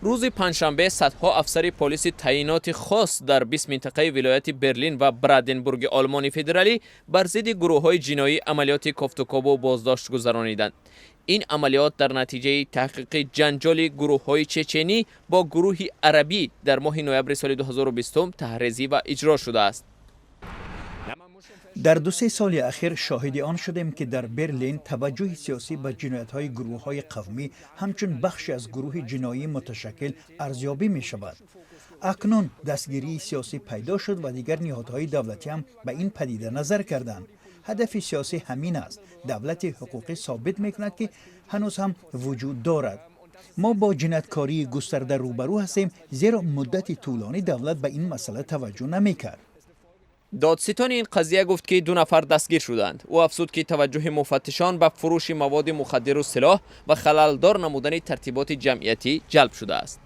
Рӯзи панҷшанбе садҳо афсари полиси таъиноти хос дар 20 минтақаи вилояти Берлин ва Бранденбурги Олмони Федералӣ бар зидди гурӯҳҳои ҷиноӣ амалиёти кофтукобу боздошт гузарониданд. Ин амалиёт дар натиҷаи таҳқиқи ҷанҷоли гурӯҳҳои чеченӣ бо гурӯҳи арабӣ дар моҳи ноябри соли 2020 тарҳрезӣ ва иҷро шудааст. Дар 2-3 соли ахир шоҳиди он шудем, ки дар Берлин таваҷҷӯҳи сиёсӣ ба ҷиноятҳои гурӯҳҳои қавмӣ ҳамчун бахше аз гурӯҳи ҷиноӣ муташаккил арзёбӣ мешавад. Акнун дастгирии сиёсӣ пайдо шуд ва дигар ниҳодҳои давлатӣ ҳам ба ин падида назар карданд. Ҳадафи сиёсӣ ҳамин аст. Давлати ҳуқуқӣ собит мекунад, ки ҳанӯз ҳам вуҷуд дорад. Мо бо ҷинояткории густарда рӯбарӯ ҳастем, зеро муддати тӯлонӣ давлат ба ин масъала таваҷҷӯҳ намекард. Додситони ин қазия гуфт, ки ду нафар дастгир шуданд. Ӯ афзуд, ки таваҷҷӯҳи муфаттишон ба фурӯши маводи мухаддиру силоҳ ва халалдор намудани тартиботи ҷамъиятӣ ҷалб шудааст.